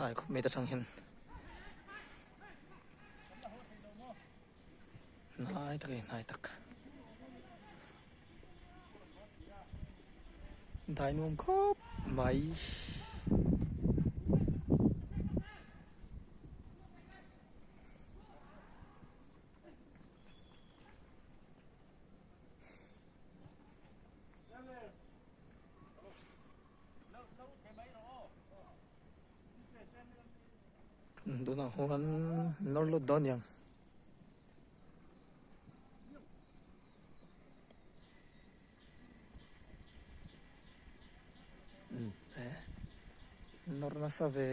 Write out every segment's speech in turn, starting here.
Hnai khawp mai ta chang hian hnai tak a ni hnai tak dai nuam khawp mai. Tunah huan nawr lut dawn niang. Nawr nasa ve.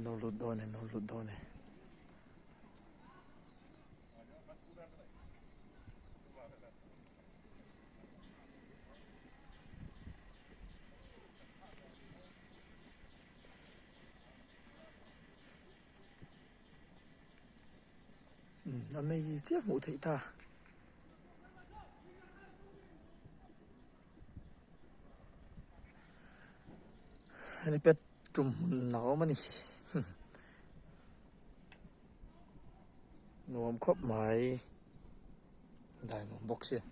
Nawr lut dawn e nawr lut dawn e. A mei chiah hmuh theih ta. Helipad tum hmun a awm a ni. Nuam khawp mai. Dai nuam bawk sia.